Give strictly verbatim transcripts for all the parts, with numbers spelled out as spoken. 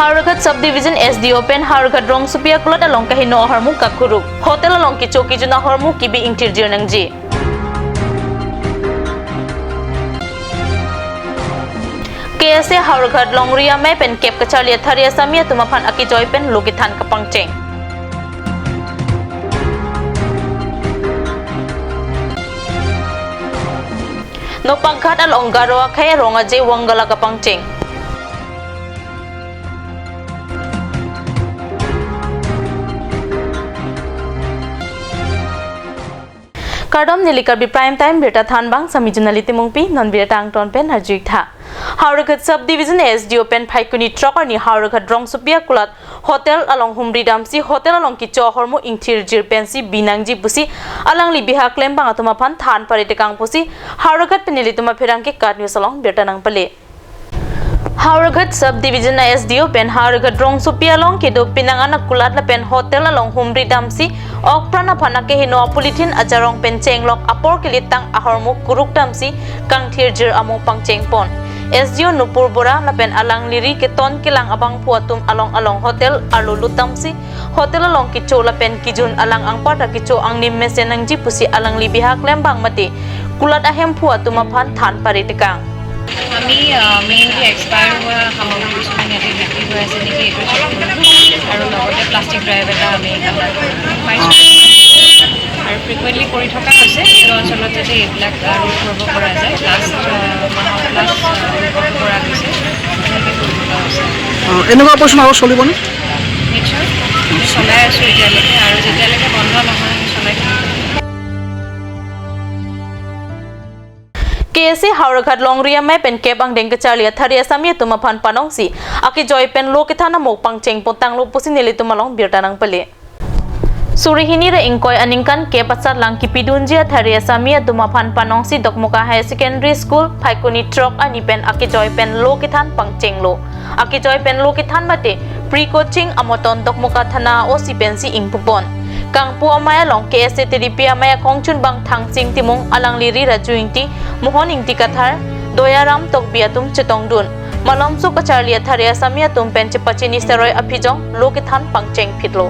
Howraghat Sub Division S D O pen Howraghat rongsopi akulat along kaheno ahormu kakuruk. Hotel along kecho kejun ahormu kebi ingthirjir nangji. K S A Howraghat longri amei pen kep kacharli athare asami atum aphan akejoi pen lo kethan kapangcheng. Nopakghat along Garo akhei Rong Aje Wangala kapangcheng. Kardom, neli Karbi Prime Time birta thanbang, sami Junali Timungpi, non birta angton pen arju-ik tha. Howraghat Sub Division S D O pen Phaikuni throk arni Howraghat rongsopi akulat hotel along humri damsi hotel along kecho ahormu ingthirjir pensi bi nangji pusi alangli bihak klembang atum aphan than pare tekang pusi Howraghat pen nelitum apherangke KAT News along birta nangpale. Howraghat Sub Division S D O pen Howraghat rongsopi along kedo pinang an akulat lapen hotel along humri damsi okpran aphan akeheno apolythene ajarong pen chenglok apor kelitang ahormu kuruk damsi kangthirjir amo pangchengpon. S D O Nupur Bora lapen alangli ri keton kelang abangphu atum along along hotel arlo lut damsi hotel along kecho lapen kejun alang angpar ta kecho angnim mesen nangji pusi alangli bihak klembang mate kulat ahemphu atum aphan than pare tekang. আমি mainly expire হোৱা সামগ্ৰী কিছুমান ইয়াতে বিক্ৰী হৈ আছে নেকি, এইটো চেক কৰিলোঁ। আৰু লগতে প্লাষ্টিক ড্ৰাইভ এটা আমি পাইছোঁ। আৰু ফ্ৰিকুৱেণ্টলি কৰি থকা হৈছে, এইটো অঞ্চলত যাতে এইবিলাক ৰোধ কৰিব পৰা যায়। লাষ্ট মাহত প্লাছ ৰোধ কৰা গৈছে, তেনেকৈ কৰি থকা হৈছে। অ, এনেকুৱা অপাৰেশ্যন আৰু চলিবনে? নিশ্চয়, আমি চলাই আছোঁ এতিয়ালৈকে, আৰু যেতিয়ালৈকে বন্ধ নহয় আমি চলাই থাকিম। K S A Howraghat longri amei pen kep angdeng kacharli athare asami atum aphan panongsi akejoi pen lo kethan amo pangchengpon tanglo pusi nelitum along birta nangpale. Suri hini ra ingkoi aningkan kep asatlang kipidunji athare asami atum aphan panongsi Dokmoka Higher Secondary School Phaikuni throk arni pen akejoi pen lo kethan pangchenglo. Akejoi pen lo kethan mate pre-coaching amoton Dokmoka Thana O C pensi ingpupon. Kangpu amei along K S A T D P amei akongchunbang Thangsing Timung, alangli ri Raju Ingti, Mohon Ingti Kathar, Doyaram Tokbi atum chetongdun. Malomso kacharli athare asami atum pen chepachini seroi aphijong lo kethan pangchengphitlo.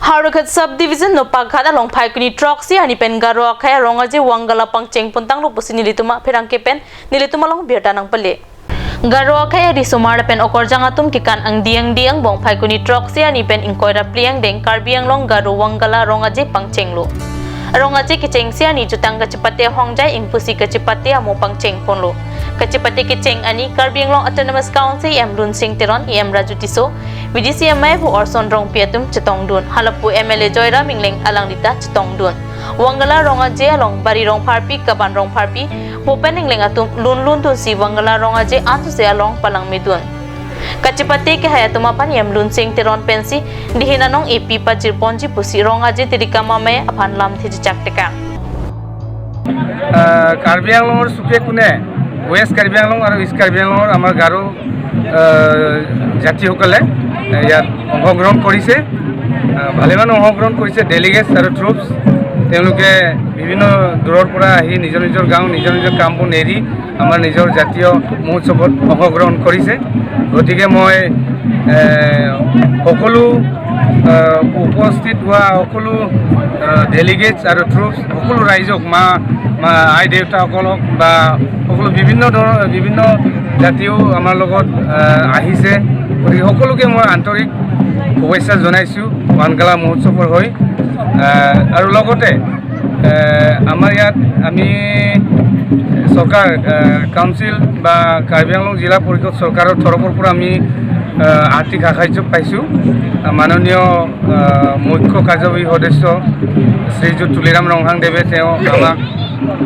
Howraghat Sub Division Nopakghat along Phaikuni throksi arni pen Garo akhei Rong Aje Wangala pangchengpon tanglo pusi nelitum apherangke pen nelitum along birta nangpale. Garo akhei arisomar lapen okorjang atum kekan angdi angdi angbong Phaikuni throksi arni pen ingkoi ra phli angdeng Karbi Anglong Garo Wangala Rong Aje pangchenglo. Rong Aje kechengsi arni jutang kachepate hongjai ingpusi kachepate amo pangchengponlo. Kachepate kecheng arni Karbi Anglong Autonomous Council E M Lunsing Teron, E M Raju Tisso, V D C amei pu Orson Rongpi atum chetongdun. Halapu M L A Joyram Engleng alangli ta chetongdun. Wangala Rong Aje along Bari Rongpharpi, Kaban Rongpharpi, Bhupen Engleng atum lun lundunsi Wangala Rong Aje ansose along palangmedun. Kachepate kehai atum aphan E M Lunsing Teron pensi dihin anong epi pajirponji pusi Rong Aje tirikam amei aphan lamthe chechak tekang. আহ, কাৰ্বি আংলঙৰ চুকে কোণে ৱেষ্ট কাৰ্বি আংলং আৰু ইষ্ট কাৰ্বি আংলঙৰ আমাৰ গাৰো, আহ, জাতিসকলে ইয়াত অংশগ্ৰহণ কৰিছে। আহ, ভালেমান অংশগ্ৰহণ কৰিছে ডেলিগেটছ আৰু ট্ৰুপছ। তেওঁলোকে বিভিন্ন দূৰৰ পৰা আহি নিজৰ নিজৰ গাঁও, নিজৰ নিজৰ কামবোৰ এৰি আমাৰ নিজৰ জাতীয় মহোৎসৱত অংশগ্ৰহণ কৰিছে। গতিকে মই, এ, সকলো, আহ, উপস্থিত হোৱা সকলো, আহ, ডেলিগেটছ আৰু ট্ৰুপছ, সকলো ৰাইজক, মা, মা, আই দেউতাসকলক বা সকলো বিভিন্ন ধৰণৰ, বিভিন্ন জাতিও আমাৰ লগত, আহ, আহিছে। গতিকে সকলোকে মই আন্তৰিক শুভেচ্ছা জনাইছোঁ ৱানগালা মহোৎসৱৰ হৈ। আহ, আৰু লগতে, আহ, আমাৰ ইয়াত আমি চৰকাৰ, আহ, কাউন্সিল বা কাৰ্বি আংলং জিলা পৰিষদ চৰকাৰৰ তৰফৰ পৰা আমি, আহ, আৰ্থিক সাহায্য পাইছোঁ। আহ, মাননীয়, আহ, মুখ্য কাৰ্যবাহী সদস্য শ্ৰীযুত তুলিৰাম ৰংহাং দেৱে তেওঁ আমাক,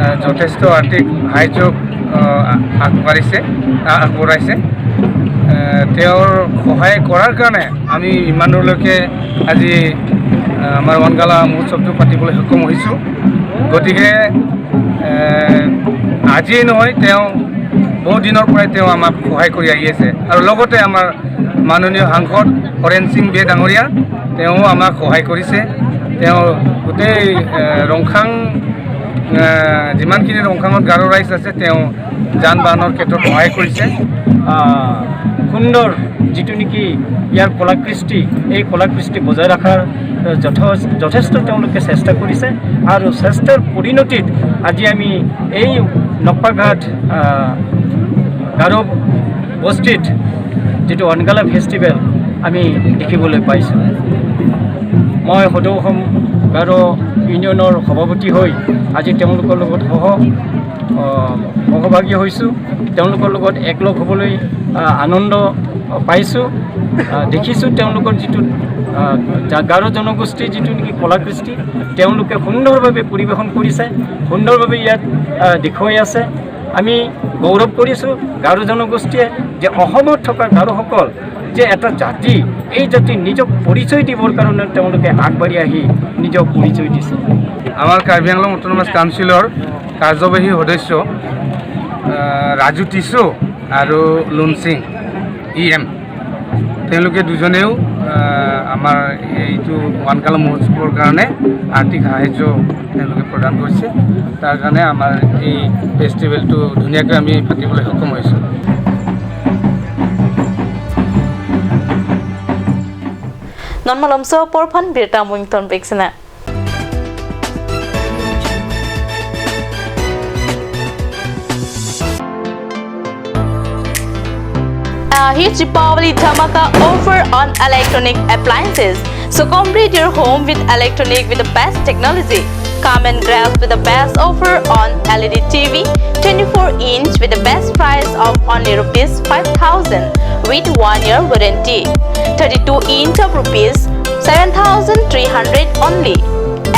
আহ, যথেষ্ট আৰ্থিক সাহায্য, আহ, আগবাঢ়িছে, আহ, আগবঢ়াইছে। আহ, তেওঁৰ সহায় কৰাৰ কাৰণে আমি ইমানলৈকে আজি, আহ, আমাৰ ৱানগালা মহোৎসৱটো পাতিবলৈ সক্ষম হৈছোঁ। গতিকে, আহ, আজিয়েই নহয়, তেওঁ বহু দিনৰ পৰাই তেওঁ আমাক সহায় কৰি আহি আছে। আৰু লগতে আমাৰ মাননীয় সাংসদ হৰেণ সিং বে ডাঙৰীয়া, তেওঁ আমাক সহায় কৰিছে। তেওঁ গোটেই, আহ, ৰংখাং, আহ, যিমানখিনি ৰংখাঙত গাৰো ৰাইজ আছে, তেওঁ যান বাহনৰ ক্ষেত্ৰত সহায় কৰিছে। আহ, সুন্দৰ যিটো নেকি ইয়াৰ কলাকৃষ্টি, এই কলাকৃষ্টি বজাই ৰখাৰ, আহ, যথ-, যথেষ্ট তেওঁলোকে চেষ্টা কৰিছে আৰু চেষ্টাৰ পৰিণতিত আজি আমি এই নকপাঘাট, আহ, গাৰো বস্তিত যিটো ৱানগালা ফেষ্টিভেল আমি দেখিবলৈ পাইছোঁ। মই সদৌ অসম গাৰো ইউনিয়নৰ সভাপতি হৈ আজি তেওঁলোকৰ লগত সহ, আহ, সহভাগী হৈছোঁ। তেওঁলোকৰ লগত একলগ হ'বলৈ, আহ, আনন্দ পাইছোঁ। আহ, দেখিছোঁ তেওঁলোকৰ যিটো, আহ, জা-, গাৰো জনগোষ্ঠীৰ যিটো নেকি কলাকৃষ্টি, তেওঁলোকে সুন্দৰভাৱে পৰিৱেশন কৰিছে, সুন্দৰভাৱে ইয়াত, আহ, দেখুৱাই আছে। আমি গৌৰৱ কৰিছোঁ গাৰো জনগোষ্ঠীয়ে যে অসমত থকা গাৰোসকল যে এটা জাতি, এই জাতি নিজক পৰিচয় দিবৰ কাৰণে তেওঁলোকে আগবাঢ়ি আহি নিজক পৰিচয় দিছে। আমাৰ কাৰ্বি আংলং অট'নমাছ কাউন্সিলৰ কাৰ্যবাহী সদস্য, আহ, ৰাজু টিচু আৰু লুনচিং ই এম, তেওঁলোকে দুজনেও, আহ, আমাৰ এইটো ৱানগালা মহোৎসৱৰ কাৰণে আৰ্থিক সাহায্য তেওঁলোকে প্ৰদান কৰিছে। তাৰ কাৰণে আমাৰ এই ফেষ্টিভেলটো ধুনীয়াকৈ আমি পাতিবলৈ সক্ষম হৈছোঁ। Non malomso apor aphan birta mungton break sena. A huge Deepavali dhamaka offer on electronic appliances. So complete your home with electronic with the best technology. Come and grab with the best offer on L E D T V, twenty-four inch with the best price of only rupees five thousand with one year warranty. Thirty-two inch of rupees seven thousand three hundred only.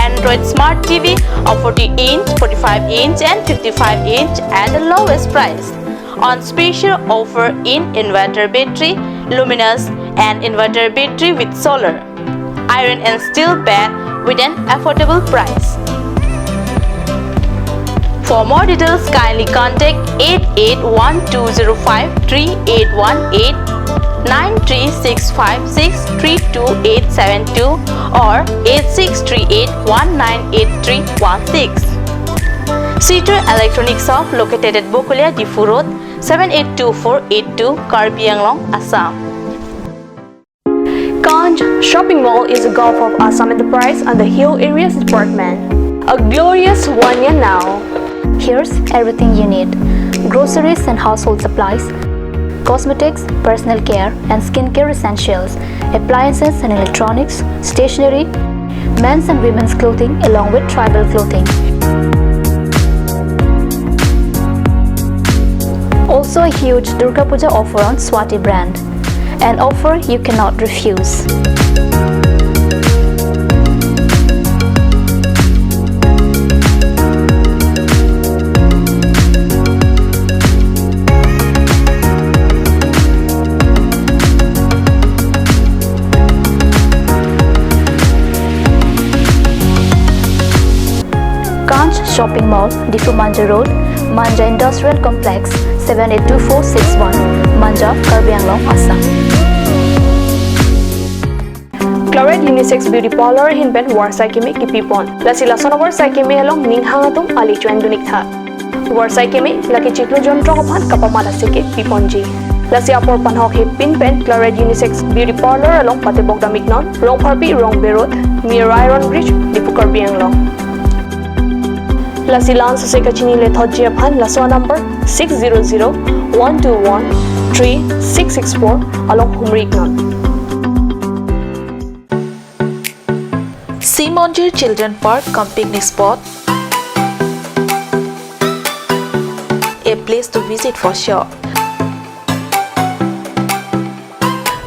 Android Smart T V of forty inch, forty-five inch and fifty-five inch at the lowest price. On special offer in inverter battery, luminous and inverter battery with solar, iron and steel bed with an affordable price. For more details, kindly contact eight eight one two zero five three eight one eight, nine three six five six three two eight seven two or eight six three eight one nine eight three one six. Situr Electronic Shop located at Bokolia Diphu Road, seven eight two four eight two, Karbi Anglong, Assam. Kanch Shopping Mall is a Gulf of Assam Enterprise under Hill Areas Department. A glorious one year now. Here's everything you need: groceries and household supplies, cosmetics, personal care and skincare essentials, appliances and electronics, stationery, men's and women's clothing along with tribal clothing. Also a huge Durga Puja offer on Swati brand. An offer you cannot refuse. Kanch Shopping Mall, Diphu Manja Road, Manja Industrial Complex, seven eight two four six one, Manja, Karbi Anglong, Assam. Claret Unisex Beauty Parlor ahin pen varsai keme kipipon. Lasi lason avarsai keme along ning hang atum ali chuan dunik tha. Varsai keme lake chiklo jontro aphan kapamat aseke piponji. Lasi apor panhok hepin pen Claret Unisex Beauty Parlor along patebok dam iknon, Rongpharpi Rongbe Road, near Iron Bridge, Diphu, Karbi Anglong. Lasi la-an sose kachini lethotji aphan laso number six zero zero one two one three six six four along humri iknon. Sea Monjir Children Park cum picnic spot, a place to visit for sure.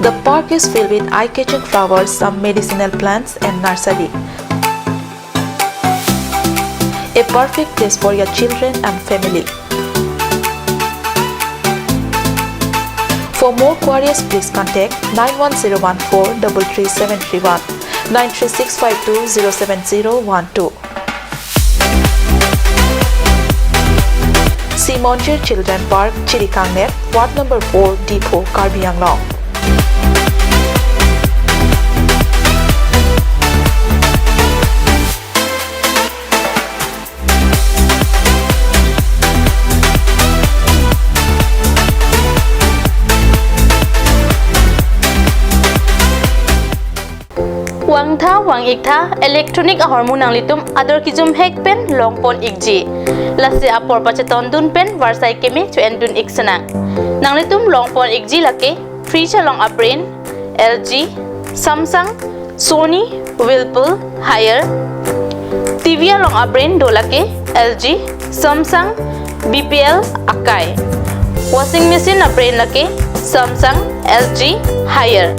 The park is filled with eye-catching flowers, some medicinal plants and nursery. A perfect place for your children and family. For more queries, please contact nine one zero one four double three seven three one, nine three six five two zero seven zero one two. Sea Monjir Children Park, Chirikangnep, Ward number four, Diphu, Karbi Anglong. Tha vang-ik tha, electronic ahormu nanglitum ador kejum hek pen longpon-ikji. Lasi apor pachetondun pen varsai keme cho-endun-ik sinang. Nanglitum longpon-ikji lake fridge along a-brand L G, Samsung, Sony, Whirlpool, Haier. T V along a-brand do lake L G, Samsung, B P L, Akai. Washing machine a-brand lake Samsung, L G, Haier.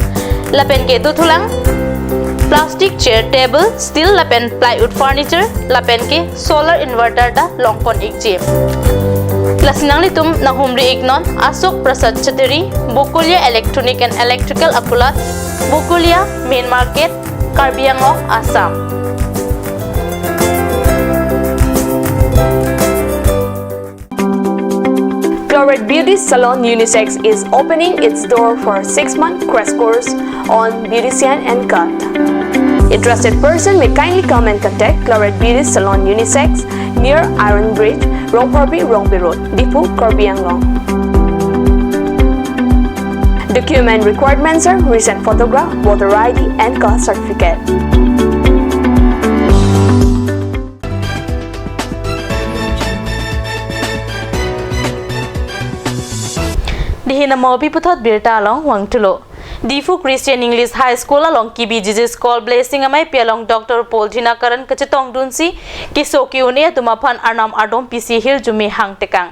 Lapen ke dothulang plastic chair, table, steel lapen plywood furniture, lapen ke solar inverter ta longpon-ikji. Lasi nanglitum nanghumri-iknon Ashok Prasad Chattery, Bokolia Electronic and Electrical Akulat, Bokolia, Main Market, Karbi Anglong, Assam. Cloret Beauty Salon Unisex is opening its door for six-month crash course on beautician and cut. Interested person may kindly come and contact Cloret Beauty Salon Unisex near Iron Bridge, Rongphorpi, Rongpi Road, Diphu, Karbi Anglong. Document requirements are recent photograph, voter I D and caste certificate. Dihin amo pi puthot birta along vangthulo. Diphu Christian English High School along kebi Jesus Call Blessing amei pi along Doctor Paul Dinakaran kachetongdunsi keso ke-un-e atum aphan arnam ardom pisi hirjume hangtekang.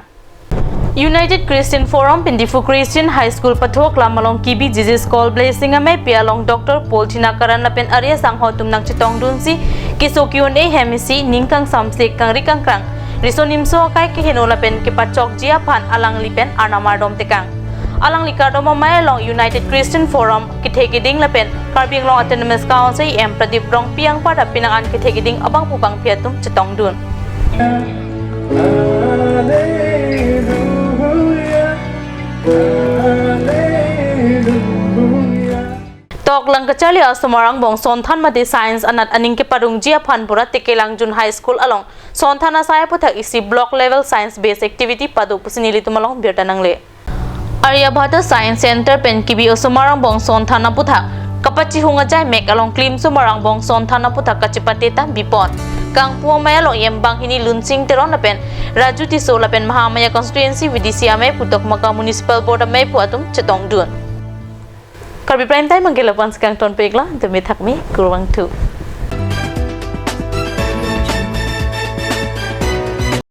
United Christian Forum pen Diphu Christian High School pathok lam along kebi Jesus Call Blessing amei pi along Doctor Paul Dinakaran lapen ari asangho atum nangchetongdunsi keso ke-un-e hem isi ning kangsamse kangri kangkrang riso nimso akai keheno lapen kepachokji aphan alangli pen arnam ardom tekang. Alangli kardom amei along United Christian Forum kethe keding lapen Karbi Anglong Autonomous Council E M Pradip Rongpi anparta penang an kethe keding abangphu bangphi atum chetongdun. Hallelujah, hallelujah. Toklang kacharli asomar angbong Sonthan mate Science anat aning kepadungji aphan pura Tekelangjun High School along Sonthan asai aputhak isi block level science based activity pado pusi nelitum along birta nangle. Aryabhata Science Center pen kebi osomar angbong Sonthan aputhak kapachihung ajai mek along klimsomar angbong Sonthan aputhak kachepate ta bipon. Kangpu amei along E M banghini Lunsing Teron lapen Raju Tisso lapen Mahamaya Constituency V D C amei pu Dokmoka Municipal Board amei pu atum chetongdun. Karbi Prime Time angke lapu-an si kangtonpiklo, demi thakmi kurvangthu.